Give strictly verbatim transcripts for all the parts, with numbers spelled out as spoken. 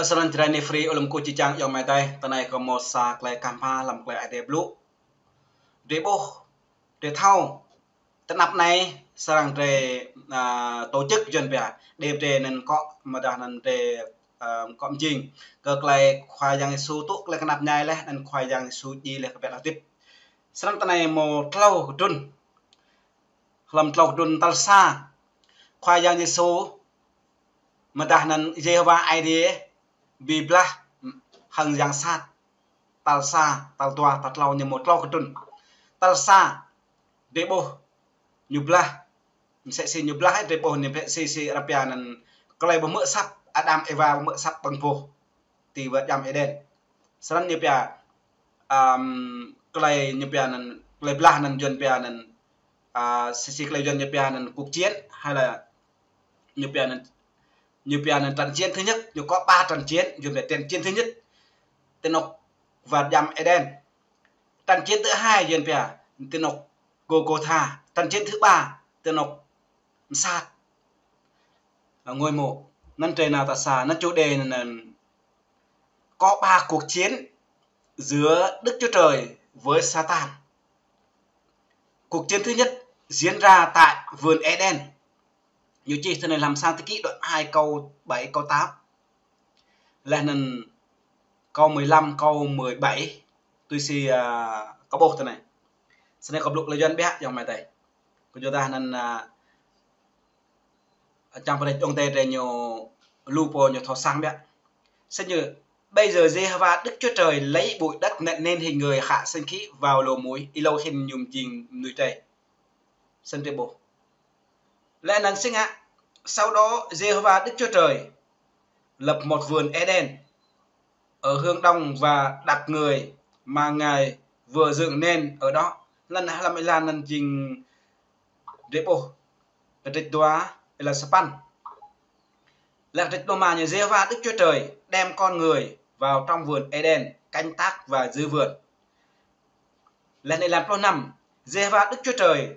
Sơnăn Jrai Nefri ơ lăm kơ či čang yŏng mai tai, tơ anai kâo mâo sa tơlơi kah mha lăm tơlơi Ơi Adai blŭ. Drơi ƀuh, drơi thâo, tơ anăp anai srăng drơi, a, tổ chức Yuan pia, đe drơi anŭn kŏ, mơdah anŭn drơi, a, kŏ mjing. Kơ tơlơi Khua Yang Yêsu tŭ tơlơi kơnăp ñai laih, anŭn Khua Yang Yêsu djai laih kơ pĕt hơdip. Sơnăn tơ anai mâo tlâo kơtrŭn. Hlăm tlâo kơtrŭn, tal sa, Khua Yang Yêsu, mơdah anŭn Yêhôwa Ơi Adai bi blah hăng yang sat. Tal sa, tal dua, tal tlâo ñu mâo tlâo kơtrŭn. Tal sa, drơi ƀuh ñu blah, msĕ si ñu blah, drơi ƀuh ñu msĕ si, si arăng pia anŭn tơlơi pơhmư̆ asăp, Adam Êwa pơhmư̆ asăp ƀơ̆ng boh ti wơ̆t djam Êđen. Sơnăn ñu pia, ăm, tơlơi ñu pia anŭn, tơlơi blah anŭn Yuan pia anŭn, a, si, si tơlơi Yuan ñu pia anŭn cuộc chiến, hay là ñu pia anŭn, ñu pia anŭn trận chiến thứ nhất, ñu kŏ ba trận chiến, Yuan pia trận chiến thứ nhất, ti anŏ wơ̆t djam Êđen. Trận chiến thứ hai Yuan pia, ti anŏ Gôlgôtha. Trận chiến thứ ba, ti anŏ msat. Ngôi mộ. Anŭn drơi nao tal sa, anŭn chủ đề anŭn, anŭn có ba cuộc chiến giữa Đức Chúa Trời với Satan. Cuộc chiến thứ nhất diễn ra tại vườn Êđen. Ñu čih tơ anai hlăm Sang Thi Ký đoạn hai câu bảy, câu tám. Laih anŭn câu mười lăm, câu mười bảy, tui si, a, kâo ƀuh tơ anai. Sơnai kâo blŭ tơlơi Yuan biă yŏng mai tai. Kơ yua dah anŭn, a, čang pơrĕč dơ̆ng tơ drơi ñu lu pô ñu thâo săng biă. Sơnai: Bây giờ Yêhôwa Đức Chúa Trời lấy bụi đất nên, nên hình người hạ sinh khí vào lỗ mũi, ih hlâo hĭn ñu mjing mơnuih drơi. Sơnai drơi ƀuh. Laih anŭn sĭt ngă, sau đó Yêhôwa Đức Chúa Trời lập một vườn Êđen ở hướng đông và đặt người mà Ngài vừa dựng nên ở đó. Anŭn hlăm êlan anŭn jing drơi ƀuh, kơtrĕč dua, êlan sapăn. Laih kơtrĕč dua mă ñu: Yêhôwa Đức Chúa Trời đem con người vào trong vườn Êđen canh tác và giữ vườn. Laih anŭn êlan pluh năm: Yêhôwa Đức Chúa Trời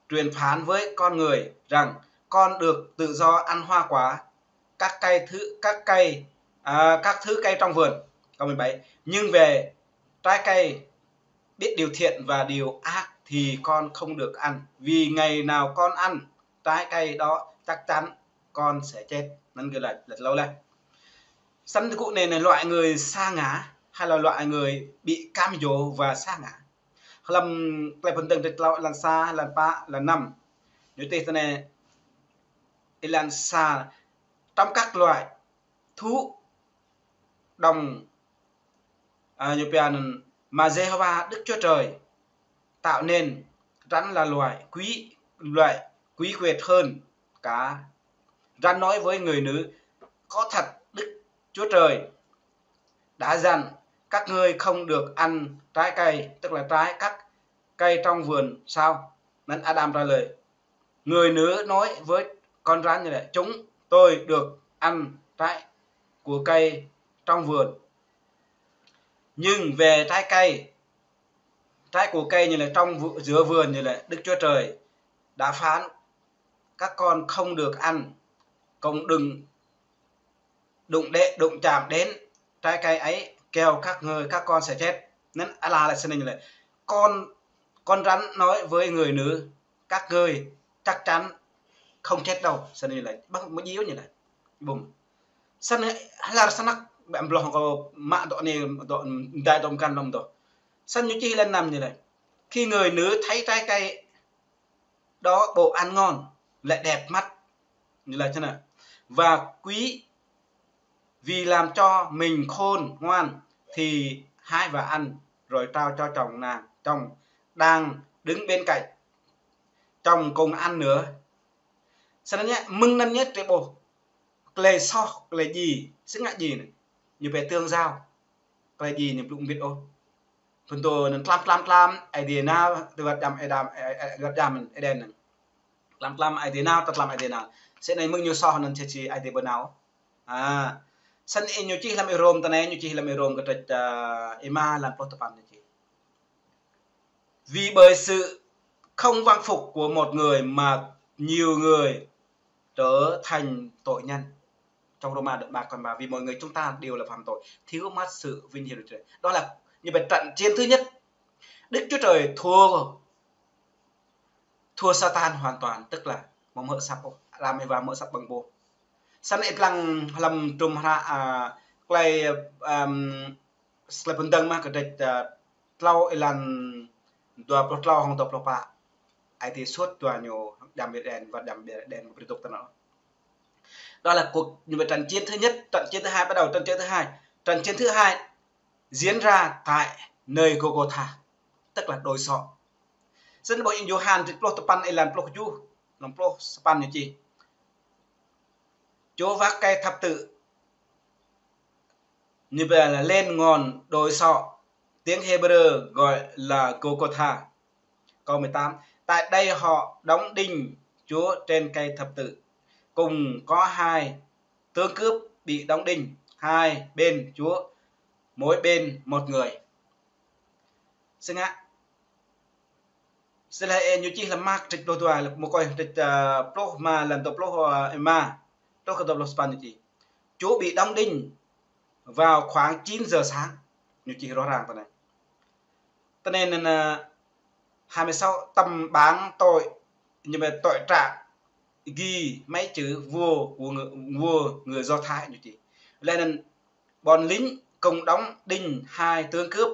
truyền phán với con người rằng: Con được tự do ăn hoa quả, các cây thứ, các cây, à, các thứ cây trong vườn. Câu mười bảy: Nhưng về trái cây biết điều thiện và điều ác thì con không được ăn, vì ngày nào con ăn trái cây đó chắc chắn con sẽ chết. Anŭn gơ̆ laĭ, laĭ hlâo laih. Sơnăn tơgŭ anai, anai loại người sa ngã hay là loại người bị cám dỗ và sa ngã. Hlăm tơlơi Phŭn Dơ̆ng drơi tlâo, êlan sa, êlan pă, êlan năm. Ñu čih tơ anai, êlan sa: Trong các loại thú đồng, à, ñu pia anŭn, mà Yêhôwa Đức Chúa Trời tạo nên, rắn là loại quý, loại quý quyệt hơn cả. Rắn nói với người nữ: Có thật Đức Chúa Trời đã dặn các ngươi không được ăn trái cây, tức là trái các cây trong vườn sao? Nên Adam trả lời. Người nữ nói với con rắn như vậy: Chúng tôi được ăn trái của cây trong vườn. Nhưng về trái cây, trái của cây như là trong vự-, giữa vườn như là Đức Chúa Trời đã phán: Các con không được ăn, cũng đừng đụng đế-, đụng chạm đến trái cây ấy, kẻo các ngươi, các con sẽ chết. Anŭn ala laĭ sơnai ñu laĭ: Con, con rắn nói với người nữ: Các ngươi chắc chắn không chết đâu. Sơnai ñu laĭ, ƀăng mơ̆ djai ñu laĭ. Ƀum. Sơnai hlăr snăk, ƀĕ hloh kâo mă dŏ anai, dŏ, dai dŏ mơkăn lŏm dŏ. Sơnai ñu čih êlan năm ñu laĭ: Khi người nữ thấy trái cây đó bộ ăn ngon, lại đẹp mắt, như là thế nào, và quý, vì làm cho mình khôn ngoan, thì hái và ăn, rồi trao cho chồng nàng, chồng đang đứng bên cạnh, chồng cùng ăn nữa. Sơnai ñu, mơ̆ng anŭn ñu drơi ƀuh tơlơi soh, tơlơi djai, sĭt ngă djai anai, ñu pơtơ̆ng jao. Tơlơi djai ñu ƀlŭng ƀĭt ôh. Phŭn dơ̆ng anŭn tlam, tlam, tlam, Ơi Adai nao, tơ wơ̆t djam Êđam, ơ, ơ, wơ̆t djam Êđen anŭn. Tlam, tlam, Ơi Adai nao, tơ tlam Ơi Adai nao. Sĭt anai mơ̆ng ñu soh anŭn sĭt sĭt Ơi Adai ƀu nao. A, sơnai ñu čih hlăm Ê Rôm tơ anai, ñu čih hlăm Ê Rôm kơtrĕč, ơ, êma êlan pluh tơpăn ñu čih: Vì bởi sự không vâng phục của một người mà nhiều người trở thành tội nhân. trong Rôma đoạn ba câu ba, vì mọi người chúng ta đều là phạm tội, thiếu mất sự vinh hiển của Chúa. Đó là như vậy, trận chiến thứ nhất, Đức Chúa Trời thua, thua Satan hoàn toàn, tức là mơ̆ng mơ̆ săp, Adam Êwa mơ̆ săp ƀơ̆ng boh. Snăn ih lăng hlăm hdruôm hră, à, klei, ưm, Klei Mơ̆ng Dơ̆ng mơ̆ng kdrêč, à, klâo êlan dua pluh klâo hăng dua pluh pă. Aê Diê suôt dua ñu hăng Adam Êđen, wăt Adam Êđen ƀu brơi dôk tơ anŭn. Đó là cuộc, như vậy, trận chiến thứ nhất, trận chiến thứ hai bắt đầu, trận chiến thứ hai. Trận chiến thứ hai diễn ra tại nơi Gôgôtha, tức là đồi sọ. Snăn ƀuh Yôhan kdrêč pluh sapăn êlan pluh kjuh, năm pluh sapăn ñu čih: Chúa vác cây thập tự, như vậy là lên ngọn đồi sọ, tiếng Hêbrơ gọi là Gôgôtha. Câu mười tám: Tại đây họ đóng đinh Chúa trên cây thập tự, cùng có hai tướng cướp bị đóng đinh hai bên Chúa, mỗi bên một người. Snăn ngă. Snăn lĕ ñu čih hlăm Mark kdrêč pluh dua, mơ̆ng kơyua kdrêč, à, pluh rơma êlan dua pluh, à, rơma truh kơ dua pluh sapăn ñu čih: Chúa bị đóng đinh vào khoảng chín giờ sáng. Ñu čih rŏ răng tơ anai. Tơ anai anăn, à, hai mươi sáu, tấm bảng tội, như vậy, tội trạng ghi mấy chữ vua của người, vua người Do Thái ñu čih. Lĕ anăn, bọn lính cùng đóng đinh hai tướng cướp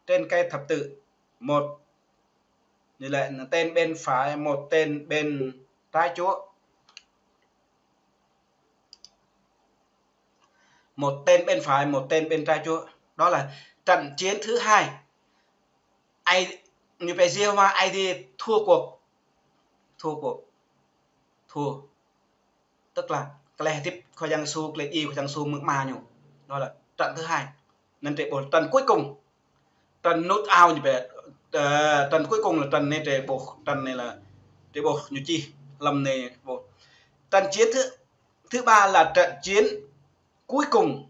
trên cây thập tự, một, như lĕ, tên bên phải, một tên bên trái Chúa. Một tên bên phải, một tên bên trái Chúa. Đó là trận chiến thứ hai. Ai, ñu pĕ Yêhôwa Aê Diê thua cuộc. Thua cuộc. Thua. Tức là klei hơdip Khua Yang Yêsu, klei djai Khua Yang Yêsu mơ̆ng Ama ñu. Đó là trận thứ hai. Anăn drei ƀuh trận cuối cùng. Trận knut ao ñu pĕ, ờ, trận cuối cùng là trận anai drei ƀuh, trận anai là drei ƀuh ñu čih hlăm anai ƀuh. Trận chiến thứ, thứ ba là trận chiến cuối cùng,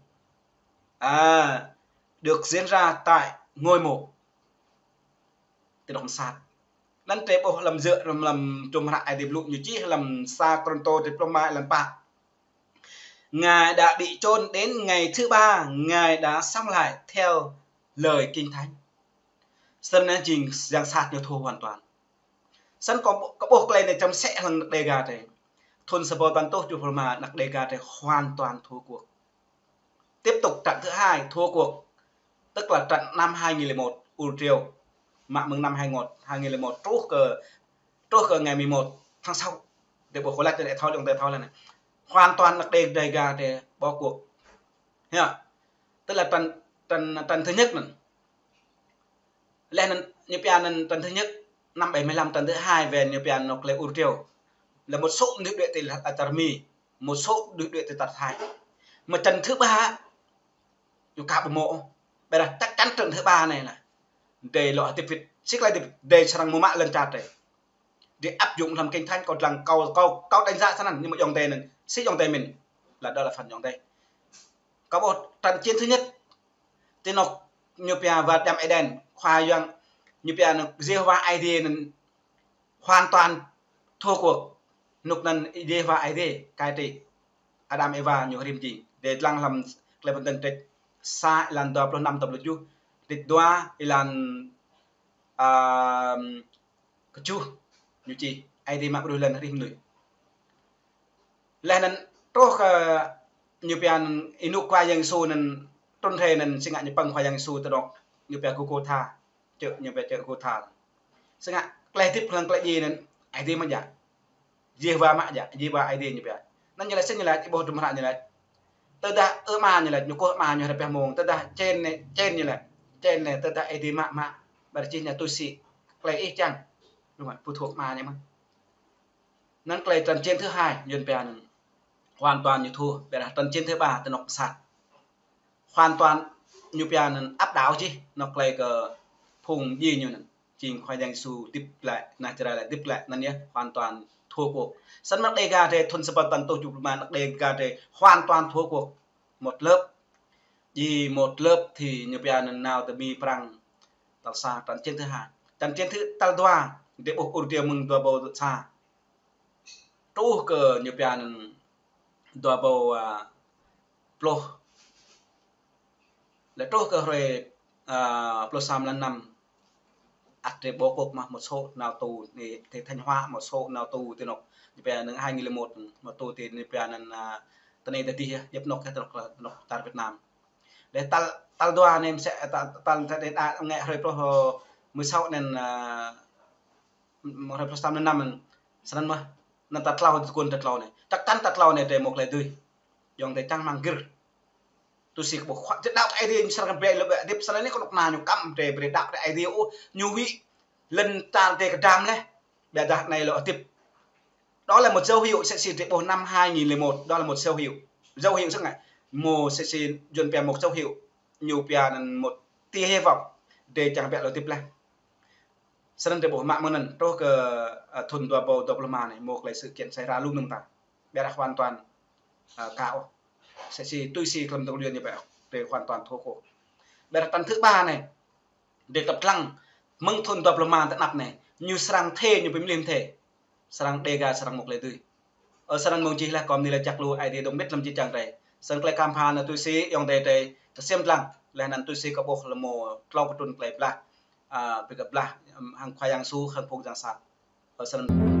à, được diễn ra tại ngôi mộ. Ti anôk mơsat. Anăn drei ƀuh hlăm djơ̆ hlăm, hlăm hdruôm hră Aê Diê blŭ ñu čih hlăm sa Kôrintô kdrêč pluh rơma êlan pă: Ngài đã bị chôn, đến ngày thứ ba Ngài đã sống lại theo lời Kinh Thánh. Snăn anăn jing yang sat ñu thua hoàn toàn. Snăn kâo, kâo ƀuh klei anai čăm sĕ hlăm anak Đêga drei. Thŭn sa rơbâo păn êtuh kjuh pluh rơma anak Đêga drei hoàn toàn thua cuộc. Tiếp tục trận thứ hai thua cuộc, tức là trận năm hai nghìn lẻ một, ur triều. Mă mơ̆ng năm hai nghìn, hai nghìn lẻ một truh kơ, truh kơ ngày mười một tháng sáu. Drei ƀuh kơ lĕ, drei thâo, ayŏng adei thâo lĕ anai. Hoàn toàn anak Đê-, Đêga drei bỏ cuộc. Hiểu? Tức là trận, trận, trận thứ nhất anăn. Lĕ anăn ñu pia anăn trận thứ nhất, năm bảy mươi lăm, trận thứ hai về ñu pia anôk lĕ ur triều. Là một số nước đuổi tị là, là Tarmi, một số nước đuổi tị là Thái. Mà trận thứ ba, ñu ka ƀu mơ̆. Ƀiădah chắc chắn trận thứ ba anai là drei lŏ hơdip wĭt, sĭt klei hơdip drei srăng mơ̆ mă lŏn čar drei. Drei áp dụng hlăm Kinh Thánh, kâo lăng kâo, kâo, kâo đánh giá snăn, ñu mơ̆ ayŏng adei anăn, sĭt ayŏng adei mĭn. Là đó là phần ayŏng adei. Kâo ƀuh trận chiến thứ nhất, ti anôk ñu pia wăt Adam Êđen, Khua Yang, ñu pia anăn Yêhôwa Aê Diê anăn hoàn toàn thua cuộc. Anôk anăn Yêhôwa Aê Diê cai trị. Adam Êwa ñu rĭm jing. Drei lăng hlăm Klei Mơ̆ng Dơ̆ng kdrêč sa êlan dua pluh năm, dua pluh kjuh, kdrêč dua êlan, à, kjuh, ñu čih Aê Diê mă bruă lŏn rĭm mơnuih. Leh anăn truh kơ ñu pia anăn ênuk Khua Yang Yêsu anăn trŭn rai anăn si ngă ñu pơ̆ng Khua Yang Yêsu ti anôk ñu pia Gôgôtha, čư̆ ñu pia čư̆ Gôgôtha. Si ngă klei hơdip hlăm klei djai anăn Aê Diê mă djă. Yêhôwa mă djă, Yêhôwa Aê Diê ñu pia. Anăn ñu laĭ si ñu laĭ, ih ƀuh hdruôm hră ñu laĭ. Tơdah ơ Ama ñu laĭ, ñu kơkuh Ama ñu hrơi pioh mông. Tơdah čen anei, čen ñu laĭ. Čen anei, tơdah Aê Diê mă, mă. Ƀiădah čih ñu tui si klei ih čang. Đúng rồi, phụ thuộc Ama ñu mơ̆n. Anăn klei trận chiến thứ hai, Yuăn pia anăn hoàn toàn ñu thua, ƀiădah trận chiến thứ ba ti anôk pơsat. Hoàn toàn ñu pia anăn áp đảo jih, anôk klei kơ phung djai ñu anăn. Jing Khua Yang Yêsu hơdip glaĭ, nah čơrai laĭ hơdip glaĭ anăn yơh, hoàn toàn thua cuộc. Snăn anak Đêga drei thŭn sa rơbâo păn êtuh kjuh pluh rơma anak Đêga drei hoàn toàn thua cuộc. Một lớp. Jing một lớp thì ñu pia anăn nao tơ Mi Prăng tal sa, trận chiến thứ hai. Trận chiến thứ, tal dua, drei ƀuh ur triều mơ̆ng dua rơbâo sa. Truh kơ ñu pia anăn dua rơbâo, a, pluh. Lĕ truh kơ hrơi, a, pluh sa mlan năm, ăt drơi ƀô̆ kŏk mă một số nao tù, ñu tơ Thanh Hóa một số nao tù tơ anŏ, ñu pia anŭn hai nghìn lẻ một, nao tù tơ ñu pia anŭn, a, tơ anai tơ adih yơh, djŏp anŏ kơ tơ anŏ, tơ anŏ tar Việt Nam. Lĕ tal, tal dua anai mơsĕ, tal, tal, tal, tal, ngă hrơi pluh, ơ, mười sáu anŭn, a, hrơi pluh sa mlan năm anŭn, snăn mơ̆n, anŭn tal tlâo, tơguan tal tlâo anai. Chắc chắn tal tlâo anai drơi mŏk lĕ dưi. Ayŏng adơi čang rơmang gir. Tui si kơ ƀuh khua, drơi đaŏ kơ Ơi Adai ñu srăng brơi lĕ ƀĕ hơdip, snăn anai kơnuk kơna ñu kăm drơi brơi đaŏ kơ Ơi Adai ôh, ñu wĭ lŏn čar drơi kơdrăm leh. Ƀiădah anai lŏ hơdip. Đó là một dấu hiệu sĕ si drơi ƀuh năm hai nghìn lẻ một, đó là một dấu hiệu. Dấu hiệu sĕ ngă? Mơ̆ sĕ si Yuan pia một dấu hiệu, ñu pia anŭn một tia hy vọng, drơi čang ƀĕ lŏ hơdip leh. Snăn drơi ƀuh mă mơ̆ng anŭn truh kơ, a, thŭn dua rơbâo dua pluh rơma anai, mŏk lĕ sự kiện xảy ra lu mơnơ̆ng ta. Ƀiădah hoàn toàn, a, ka ôh. Sĕ si tui si kơ lăm tơlơi ñu ƀĕ, drơi hoàn toàn thâo kơ. Ƀiădah tal thứ ba anai, drơi tơpă lăng, mơ̆ng thŭn dua pluh rơma tơ anăp anai, ñu srăng thê, ñu pơmlih thê. Srăng Dega srăng mŏk lĕ dưi. Ơ, snăn mơ̆ng čih leh kơ mơ̆ng anai lĕ čăk lu Ơi Adai dŏ mĭt lăm čih čang drơi. Snăn tơlơi khám phá anŭn tui si ayŏng adơi drơi kơsem lăng. Leh anŭn tui si kơ ƀuh lĕ mơ̆ tlâo kơ trŭn tơlơi blah, a, bi kơ blah, ưm, hăng Khua Yang Yêsu, hăng phung yang sat. Ơ, snăn.